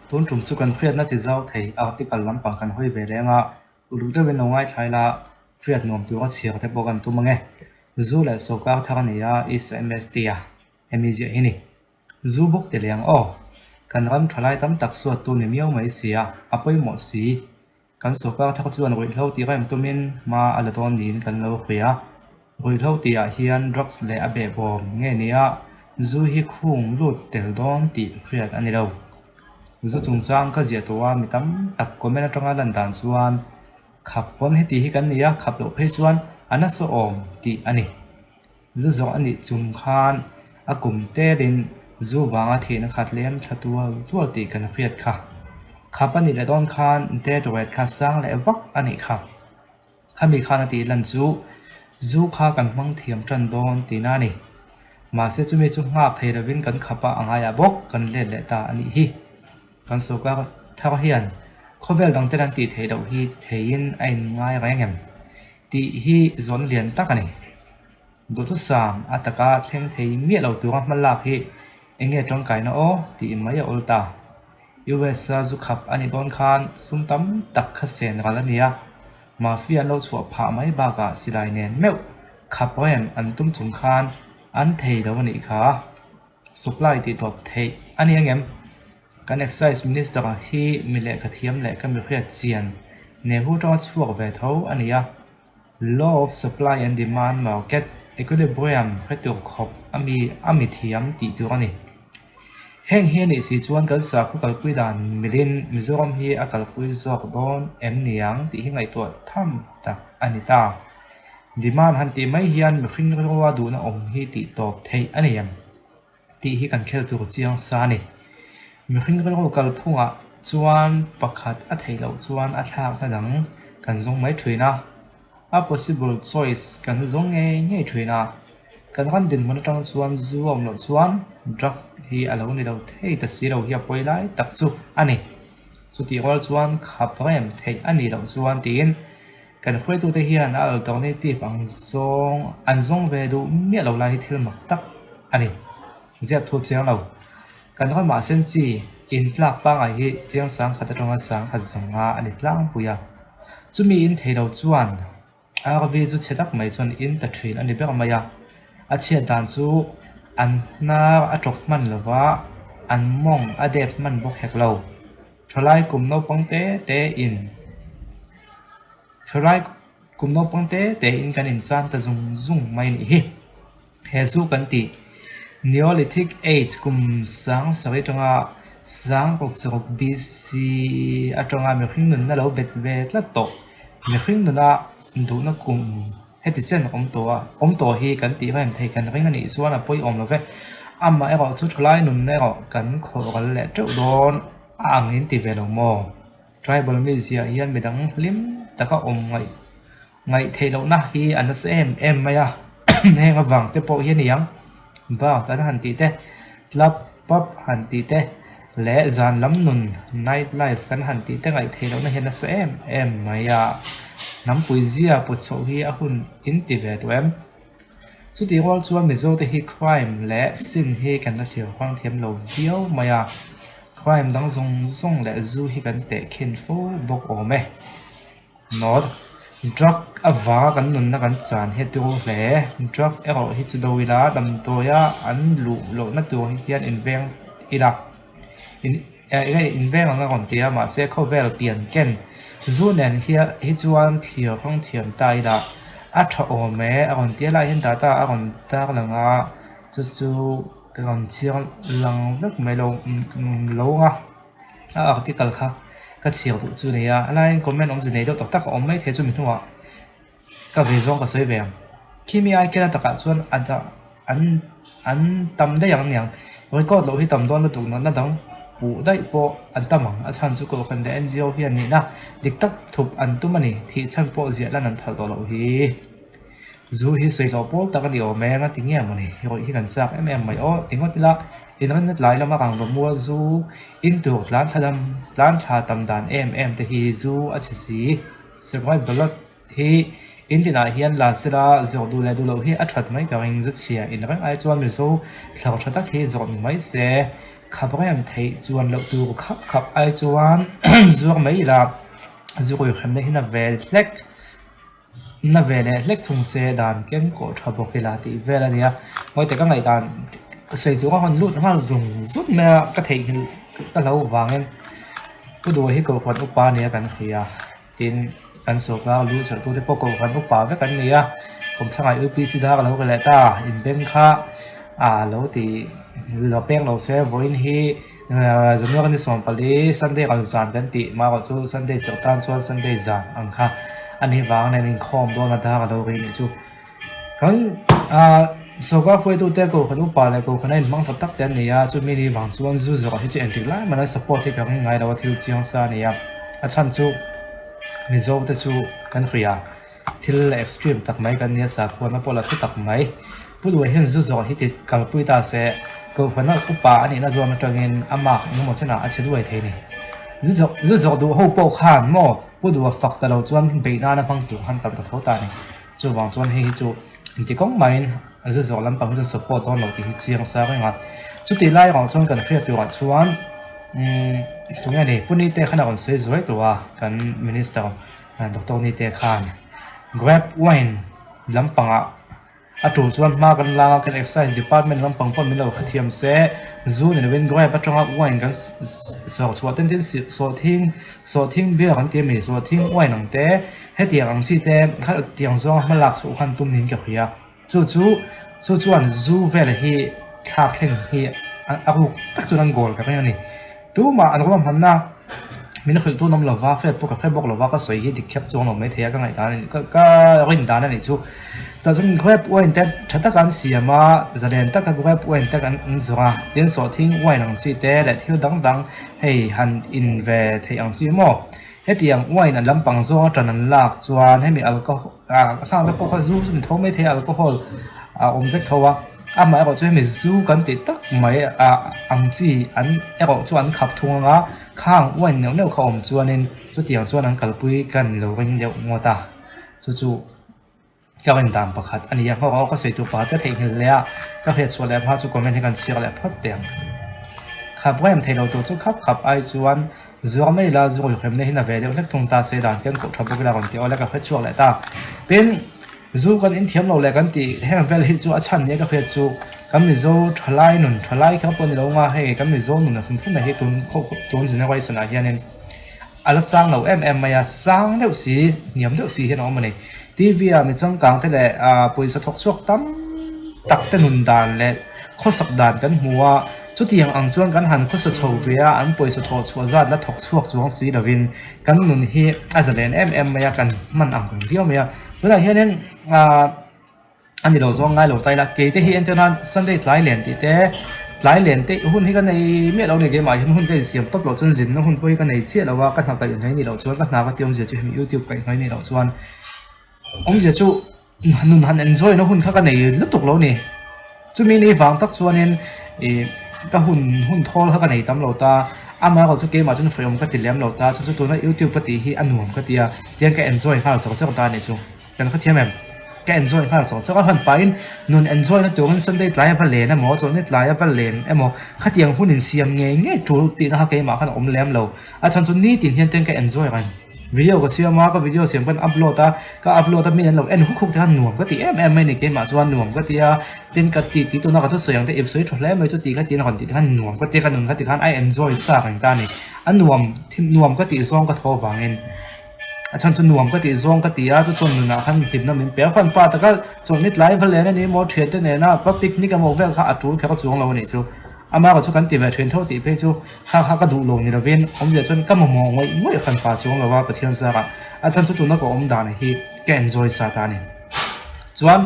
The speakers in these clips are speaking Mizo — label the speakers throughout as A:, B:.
A: Tun tum chu kan hriatna ti zau thei article lampang kan hawi ve leng a, uluk deuhin lo ngaithlai la, hriat nuam tura chhiar te pawh kan tum ange. Zu leh sawrkar thar a ni a, ISMST a hemi ziah hi ni. Zu bawk ti leng aw. Kan ram thalai tam tak suattu ni miau mai si a, a pawimawh si. Kan sawrkar thar chuan ruihhlo tih rem tumin hma a la dawn niin kan lo hria. Ruihhlo tihah hian drugs leh a behbawm nge nia zu hi khung lut tel dawn tih hriat a ni lo. Zu chungchang ka ziah tawh a mi tam tak comment atanga lan dan chuan khap pawn heti hi kan ni a, khap loh phei chuan a nasa awm tih a ni. Zu zawh a nih chung khan a kum telin zu vanga thihna kha tlem tha tual tual tih kan hriat kha. Khap a nih leh dawn khan death rate kha sang leh vak a nih kha. Khami khan a tih lan chu zu kha kan hmang thiam tan dawn tihna a ni. Mahse chumi chu nghak thei lovin kan khap a a ngaiah bawk kan let leh ta a nih hi. Kan sawrkar thar hian khawvel dangte an tih theih loh hi ti theiin a inngai reng em? Tih hi zawn lian tak a ni. Duhthusam a taka thleng thei miah lo tura hma lak hi eng nge tangkaina aw tih mai a awl ta. US-a zu khap a nih dawn khan sum tam tak kha sen ral a ni a, mafia an lo chhuah phah mai bakah silai nen meuh khap rem an tum chung khan an thei lo a nih kha. Supply tih tawp theih a ni angem? Kan Excise Minister hi mi lehkha thiam leh ka mi hriat chian Nehu tanga chhuak ve tho a ni a. Law of Supply and Demand Market Equilibrium hre tur khawp a mi a mi thiam tih tur a ni. Heng hi a nih si chuan kan sakhaw kalpui dan milin Mizoram hi a kalpui zawk dawn em niang tih hi ngaihtuah tham tak a ni ta. Demand han tih mai hian mihring rilrua duhna awm hi tih tawp theih a ni em? Tih hi kan khel tur chiang sa a ni. Mihring rilru kalphungah chuan pakhat a theih loh chuan a thlakna dang kan zawng mai thin a, a possible choice kan zawng ngei ngei thin a. Kan ram dinhmun atang chuan zu a awm loh chuan drug hi a lo ni lo thei ta si lo hi a pawi lai tak chu a ni. Chutih rual chuan khap rem theih a nih loh chuan tiin Kan hruaitute hian a alternative ang zawng an zawng ve duh miah lo lai hi thil mak tak a ni. Ziak thu chiang lo. Kan ramah sen chi in tlak pangai hi chiang sang khat atanga sang khat zawnga a ni tlangpui a. Chumi in thei lo chuan RV chu chhe tak mai chuan in ta thin a ni ber mai a. A chhiat dan chu an hnar a tawk hman lova an mawng a dep hman bawk hek lo. Thalai kum naupang te te in Thalai kum naupang te te in kan inchan ta zung zung mai a nih hi. He zu kan tih Neolithic Age kum sang sarih atanga sang ruk saruk BC atanga mihring nunna lo bet ve tlat tawh. Mihring nuna duhna kum Heti chen awm tawh a, awm tawh hi kan tih reng thei kan ring a nih chuan a pawiawm lo ve. Amah erawh chu thalai nunna erawh kan khawh ral leh teuh dawn a ang in ti ve lo maw? Tribal mizia hian midang hlim taka awm ngaih ngaih theih lohna hi a nasa em em mai a, heng avang te pawh hi a ni ang. Bak an han tih te, club, pub han tih te leh zan lam nun, night life, kan han tih te ngaih theih lohna hian nasa em em mai a, hnampui zia pawt chhoh hi a hun in ti ve tawh em? Chutih rual chuan Mizo te hi crime leh sin hi kan la thlir huang thiam lo viau mai a, crime dang zawng zawng leh zu hi kan tehkhin fo bawk awm e. Note, Drug avanga kan nunna kan chan hi a turu hle. Drug erawh hi chu do ila damdawia an luh lohna tur hian inveng ila inveng ang a rawn ti a, mahse khawvel pian ken zu nen hian hi chuan thlir hawng thiam ta ila a tha awm e a rawn ti a lai hian data a rawn tar lang a, chu chu ka rawn chhiar lang vek mai lo lo ang a. A article kha ka chhiar duh chu nia a laiin comment awmze nei deuh tak tak a awm mai thei chumi hnuah ka ve zawng ka sawi ve ang khimi ai kela takah chuan a dah an an tam daih ang aniang record loh hi tam dawn lutuk natna dang puh daih pawh an tam ang a chhan chu kohhran leh N_G_O hian nihna dik tak thup an tum a ni thih chhan pawh ziah lan an phalh tawh loh hi. Zu hi sawi hlawh pawl tak a ni awm em a ti nge mawni rawih hi kan chak em em mai aw ti ngawt ila inrinna tlai lama rangva mual zu in tur tlan thla dam tlan thla tam dan em em te hi zu a chhe si Sipai ballot hi in tinah hian la sela zawh duh leh duh loh hi a that mai ka ring zu chhia in reng ai chuan Mizo thlar tha tak hi zawh ni mai se. Khap reng theih chuan loh tur khap khap ai chuan zuar mai ila zu ruihremna hi na ve hlek na ve leh hlek thung se dan keng kawh tha bawk ila tih vel a ni a. Ngawi ka ngaihdan sawi tur a hawn lut nghal zung zut mai a ka theihnghilh ka hlo vangin Pu Duha hi Kohhran upa a nia kan hria. Tin, kan sawrkar lu chherhtute pawh Kohhran upa vek an ni a, Kawmthlangah UPC dar a lo ri leh ta, inbeng kha a lo ti lo peng lo se, vawiin hi January ni 14 Sunday kal zan kan tih marawh chu Sunday serh tan chuan Sunday zan ang kha a nih vang nen inkhawm dawn a dar a lo ri nih chu. Kan sawrkar hruaitute Kohhran upa leh Kohhran a inhmang tak tak te an ni a, chumi ni vang chuan zu zawrh hi chu engtik lai hmana support hi ka ring ngai lo a thil chiang sa a ni a, a chhan chu Mizo te chu kan hria thil extreme tak mai kan nia sakhuana pawh la thu tak mai. Pu Duai hian zu zawrh hi ti kalpui ta se Kohhran upa a nihna zawn atangin a mark engemaw chenah a chhe duai thei a ni. Zu zawrh zu zawrh duh ho pawh khan maw Pu Dua fak ta lo chuan beih nana hmang tur han tam ta tho ta a ni. Chuvang chuan hei hi chu inti kawng maiin a zu zawh lampang hi chuan support dawn lo tih hi chiang sa reng a. Chutih lai erawh chuan kan hriat turah chuan umm tunge ni Pu Nite khan a rawn sawi zuai tawh a kan minister Doctor Nite khan grape wine lampangah a tul chuan hma kan lak a kan excise department lampang pawh min lo hrethiam se zu ni lovin grape atanga wine kan sawr chhuah ten tin sawhthing sawhthing beer an ti ami sawhthing wine ang te. Hetiang ang chi te kha tiang zawnga hma lak chhuah khan tum niin ka hria. Chu chu chu chuan zu vel hi thlak thleng hi a ruk tak chuan an goal ka ring a ni. Tumah an ruahmanna min hrilh tun awm lova hriat pawh ka hre bawk lova ka sawi hi dik khek chuang lo maithei a ka ngaihdan a ni ka ka rin dan a nih chu. Tah chuan grape wine te tha taka an siam a zalen taka grape wine te an zawrh a tin sawhthing wine ang chi te leh thil dang dang hei han in ve theih ang chi maw. Hetiang wine an lampang zawng atan an lak chuan hemi alcohol ah a nghakna pawh kha zu chu ni tho mai thei a alcohol a awm vek tho a amaherawh chu hemi zu kan tih tak mai ah ang chi an erawh chu an khap thung ang a khang wine neuh neuh kha awm chuanin chutiang chuan an kalpui kan lo ring deuh ngawt a chu chu. Ka rin dan pakhat a ni a, nghawk a ka sawi tur pakhat ka theihnghilh leh a, ka hriat chhuah leh hma chu comment hi kan chhiar leh phawt teh ang. Khap rem thei lo tur chu khap khap ai chuan zuar mai ila zu ruihremna hi na ve deuh hlek thung ta se dan hian koh tha bawk ila rawn ti aw le ka hre chhuak leh ta. Tin, zu kan inthiam lo leh kan tih heng vel hi chu a chhan nia ka hriat chu kan Mizo thalai nun thalai kher pawh ni lo nga hei kan Mizo nun a hrim hrim hi tun tun generation ah hianin A la sang lo em em mai a, sang deuh si, hniam deuh si hian a awm a ni. TV ah mi changkang te leh ah pawisa thawk chhuak tam tak te nun dan leh khawsak dan kan hmu a, chutiang ang chuan kan han khawsa chho ve a, an pawisa thawh chhuah zat la thawk chhuak chuang si lovin kan nun hi a zalen em em mai a, kan hman ang reng viau mai a. Tunah hianin ah. A ni lo zawng ngai lo ta ila, kei te hi entir nan Sunday tlai len tih te, tlai len te hun hi ka nei miah lo a ni keimah hian hun ka insiam tawp loh chuan zinna hun pawh hi ka nei chiah lo a, ka hna ka inhnawih nih loh chuan ka hna ka ti awmzia chu hemi YouTube ka inhnawih nih loh chuan awmzia chu nun han enjoy na hun kha ka nei lutuk lo a ni. Chumi ni vang tak chuanin ih ka hun hun thawl kha ka nei tam lo ta, amaherawh chu keimah chuan hreawm ka ti lem lo ta, chu chu tuna YouTube ka tih hi a nuam ka ti a, tiang ka enjoy nghal chawk chawk ta a nih chu. Kan khaw thiam em? Ka enjoy nghal chawk chawk a, han pahin nun enjoy na turin Sunday tlai a va len emaw, chawlhni tlai a va len emaw, khatiang hun insiam ngei ngei tul tihna kha keimah khan a awm lem lo. A chhan chu nitin hian ten ka enjoy reng. Video ka siam a, ka video siam khan upload a, ka upload a mi an lo en huk huk te khan nuam ka ti em em mai ni keimah chuan nuam ka ti a, tin ka ti ti tuna ka thusawi ang te ip sawi tha hle mai chu ti kha tiin a rawn tih te khan nuam ka ti a, ka nun kha ti khan a enjoy sa reng ta a ni. A nuam nuam ka tih zawng ka thaw avangin. A chhan chu nuam ka tih zawng ka ti a, chu chuan nunah khan hlimna min pe a, khan pa taka chawlhni tlai va len a ni maw thiante nena va picnic emaw vel kha a tul kher chuang lo a nih chu. Amaherawh chu kan ti ve thin tho tih phei chu kha kha ka duh lo ni lovin awmzia chuan ka mamawh ngawih ngawih khan pa chuang lo a Pathian zarah a chhan chu tuna ka awm dan hi ka enjoy sa ta a ni. Chuan.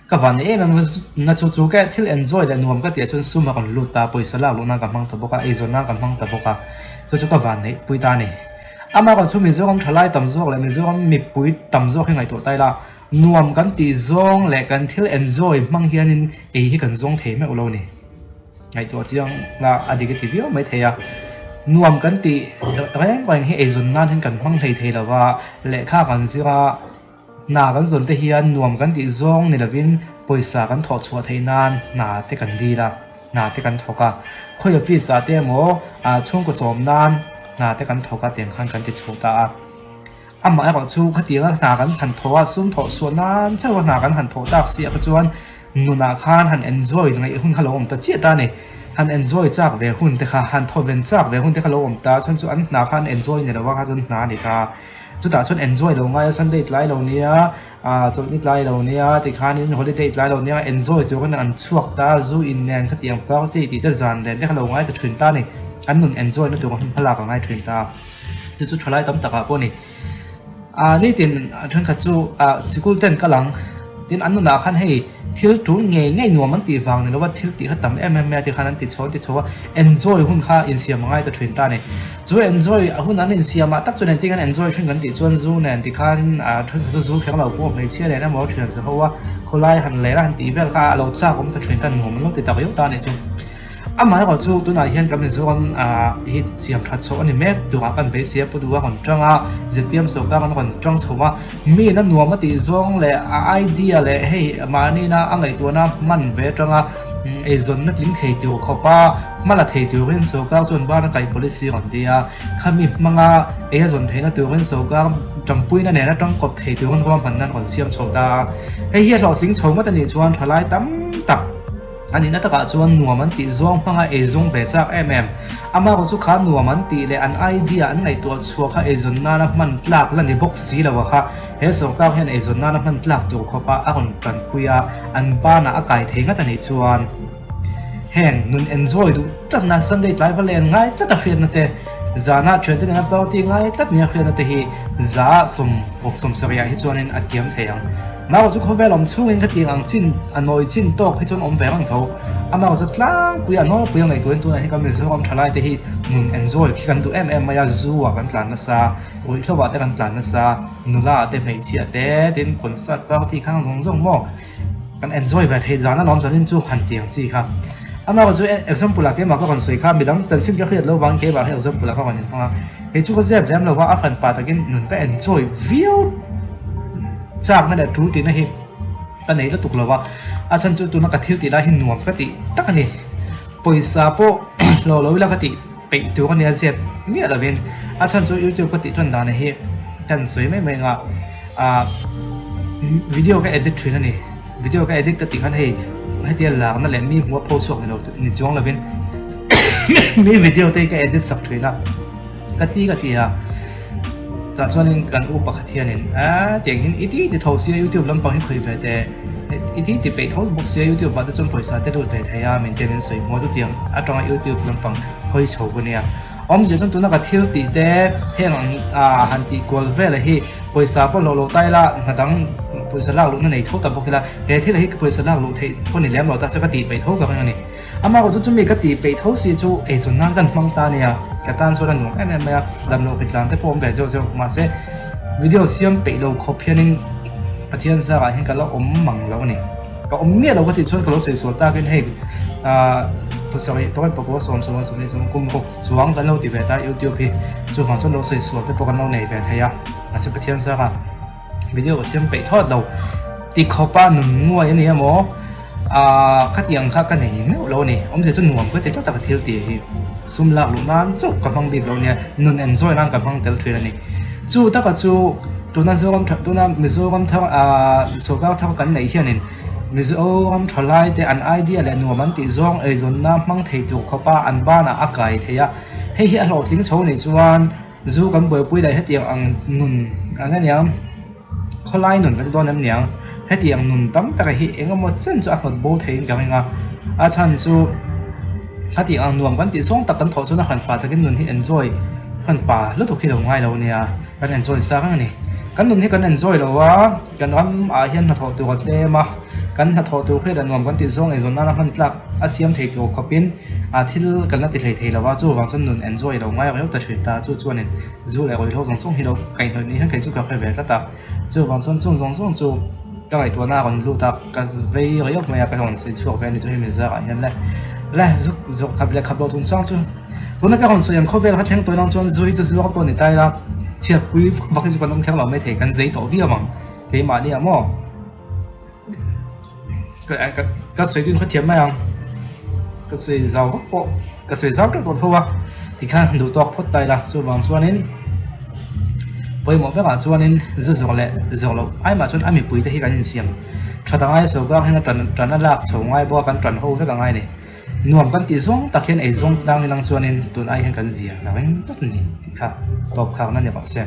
A: Ka van nei em em a, na chu chu ka thil enjoy leh nuam ka tih ah chuan sum a rawn lut ta, pawisa lak luh nan ka hmang ta bawk a, eizawn nan ka hmang ta bawk a, chu chu ka van neih pui ta a ni. Amaherawh chu Mizoram thalai tam zawk leh Mizoram mipui tam zawk hi ngaihtuah ta ila, nuam kan tih zawng leh kan thil enjoy hmang hianin ei hi kan zawng thei meuh lo a ni. Ngaihtuah chiang la a dik a ti viau mai thei a, nuam kan tih reng reng hi eizawn nan hian kan hmang hlei thei lo va, lehkha kan zir a, Hna kan zawn te hian nuam kan tih zawng ni lovin pawisa kan thawh chhuah theih nan hna te kan dil a. hna te kan thawk a, khawi office ah te emaw ah chhungkaw chawm nan hna te kan thawk a tiang khan kan ti chho ta a. Amaherawh chu khatianga hna kan han thawh a, sum thawh chhuah nan chauh a hna kan han thawh tak si ah kha chuan nunah khan han enjoy ngaih hun kha lo awm ta chiah ta a ni. Han enjoy chak ve hun te kha, han thawven chak ve hun te kha lo awm ta, chhan chu an hna kha an enjoy ni lo a kha chuan hna a ni ta. Chutah chuan enjoy lo ngai a, Sunday tlai lo nia, ah chawlhni tlai lo nia tikhanin holiday tlai lo nia enjoy tur khan an chhuak ta, zu in nen khatiang party tih te zan nen te kha lo ngai ta thin ta a ni. An nun enjoy na tur khan hmalak a ngai thin ta. Chu chu thalai tam takah pawh a ni. Ah nitin thenkhat chu ah sikul ten kal ang tin an nunah khan hei thil tul ngei ngei nuam an tih vang ni lova thil tih kha tam em em mai a tikhan an ti chho an ti chho a enjoy hun kha insiam a ngai ta thin ta a ni. Chu enjoy a hun an insiam ah tak chuan engtin an enjoy thin kan tih chuan zu nen tikhan ah thenkhat chu zu kher lo pawh hmeichhia nen emaw thian za ho a khawlai han ler a han tih vel kha a lo chak awm ta thin ta nuam an lo ti tak viau ta a nih chu. Amaherawh chu tunah hian kan Mizoram hi siam that chhoh a ni mek turah kan beisei a, Pu Duha rawn tang a, zpm sawrkar an rawn tang chho a, mi na nuam a tih zawng leh a idea leh hei mahnina a ngaihtuahna hman ve atanga eizawnna tling thei tur khawpa hma la thei turin sawrkar chuan ban a kaih policy rawn ti a, khami hmanga ei a zawn theihna turin sawrkar tanpuina nena tangkawp thei turin ruahmanna an rawn siam chho ta a, hei hi a hlawhtling chho ngawt a nih chuan thalai tam tak. A nihna takah chuan nuam an tih zawng hmanga eizawng ve chak em em. Amaherawh chu kha nuam an tih leh an idea an ngaihtuah chhuah kha eizawn nana hman tlak la ni bawk si lo a kha. He sawrkar hian eizawn nana hman tlak tur khawpa a rawn tanpui a, an banah a kai thei ngat a nih chuan heng nun enjoy duh tlatna Sunday tlai va len ngai tlat a hriatna te, zanah thiante nena party ngai tlat nia hriatna te hi za 67 ah hi chuanin a kiam thei ang. Mau chu khawvel awm chhungin khatiang ang chin a nawi chin tawk hi chuan awm ve reng tho. A mau chu tlangpui a nawlpui a ngaihtuahin tunah hian kan Mizoram thalai te hi nun enjoy khi kan duh em em mai a, zu ah kan tlan nasa, ruihhlo ah te kan tlan nasa, nula ah te hmeichhia te tin concert party khang zawng zawng maw kan enjoy ve theih zan alawm zanin chu han ti ang chi kha. A mau chu example ah keimah ka rawn sawi kha midang chanchin ka hriat lo vang keimah hi example ah ka rawn inhmang a, kei chu ka zep lem lo va a hran pah takin nun ka enjoy viau. Chakna leh tul tihna hi ka nei lutuk lo a, a chhan chu tuna ka thil tih lai hi nuam ka tih tak a ni. Pawisa pawh hlawh lo ila ka tih peih tur a nia zep miah lovin a chhan chu youtube ka tih tan dan hi ka han sawi mai mai ang a, ah video ka edit thin a ni. Video ka edit ka tih khan hei hetia lakna leh mi hmuh a pho chhuak ni lo ni chuang lovin mi video te hi ka edit sak thin a. Ka ti ka ti a, chah chuanin kan u pakhat hianin a tiang hian i ti ti tho sia youtube lampang hi khawih ve teh i ti ti peih tho bawk sia youtube ah te chuan pawisa te lut ve thei a min tia min sawi hmuh a chutiang atanga youtube lampang hawi chho ka nia. Awmzia chuan tuna ka thil tih te heng ang ah han tih kual vel hi pawisa pawh hlawh lo ta ila hna dang pawisa lak luhna nei tho ta bawk ila he thil hi pawisa lak luh theih pawh ni lem lo ta che ka tih peih tho ka ring a ni. Amah erawh chu chumi ka tih peih tho si chu eizawn nan kan hmang ta nia, ka tan chuan a nuam em em mai a, damloh hritlan te pawh awm ve zeuh zeuh mahse video siam peih lo khawp hianin Pathian zarah hian ka la awm mang lo a ni. Ka awm miah lo ka tih chuan ka lo sawi sual takin hei ah pasarih pakhat pakua sawm sawm sawmhnih sawm kum ruk chuang kan lo ti ve ta youtube hi chuvang chuan lo sawi sual te pawh kan lo nei ve thei a mahse Pathian zarah video ka siam peih thawt lo ti khawpa nun nguai a ni emaw Aaa khatiang kha ka nei meuh lo a ni. Awmzia chu nuam ka ti tlat a ka thil tih hi. Sum lak luh nan chauh ka hmang bik lo nia, nun enjoy nan ka hmang tel thin a ni. Chu taka chu tuna Zoram tha tuna Mizoram thar aaa sawrkar thar kan neih hianin Mizoram tha lai te an idea leh nuam an tih zawng eizawnna hmang thei tur khawpa an banah a kai thei a. Hei hi a hlawhtling chho nih chuan zu kan buaipui leh hetiang ang nun ang aniang. Khawlai nun kan ti dawn em niang? Hetiang nun tam taka hi eng emaw chen chu a hnawt bo theiin ka ring a, a chhan chu hetiang ang nuam kan tih zawng tak kan thawh chuan a hran pa takin nun hi enjoy hran pa lutuk hi lo ngai lo nia, kan enjoy sa reng a ni. Kan nun hi kan enjoy lo a, kan ram ah hian hnathawh tur a tlem a, kan hnathawh tur hi la nuam kan tih zawng eizawn nana hman tlak a siam thei tur khawpin ah thil kan la ti hlei thei lo a, chuvang chuan nun enjoy lo ngai reuh ta thin ta, chu chuanin Zu leh ruihhlo zawng zawng hi lo kaihhnawih ni hian kei chu ka hre ve tlat a, chuvang chuan chung zawng zawng chu ka ngaihtuahna a rawn lut a, ka vei riau mai a, ka rawn sawi chhuak ve a ni chu hemi zarah hian le le zuk zawk khap leh khap lo chung chang chu tuna ka rawn sawi ang khawvel kha thleng tawih lang chuan zu hi chu zuar pawh ni ta ila chhiatpui vak hi chu kan awm kher lo maithei kan zei tawh viau ang keimahni ah maw. Ka sawi chu in khawthiam mai ang. Ka sawi zau vak pawh ka sawi zau teuh tawh tho a, tikhan duh tawk phawt ta ila. Chuvang chuanin pawimawh berah chuanin zu zawrh leh zawrh loh ai mah chuan a mipui te hi kan insiam that a ngai a, sawrkar hian a tan tan a lak chho ngai bawk a, kan tan ho vek a ngai a ni. Nuam kan tih zawng tak hian ei zawng tlang ilang chuanin tun ai hian kan zia la reng tlat a ni tih kha tawp kharna ni rawh se.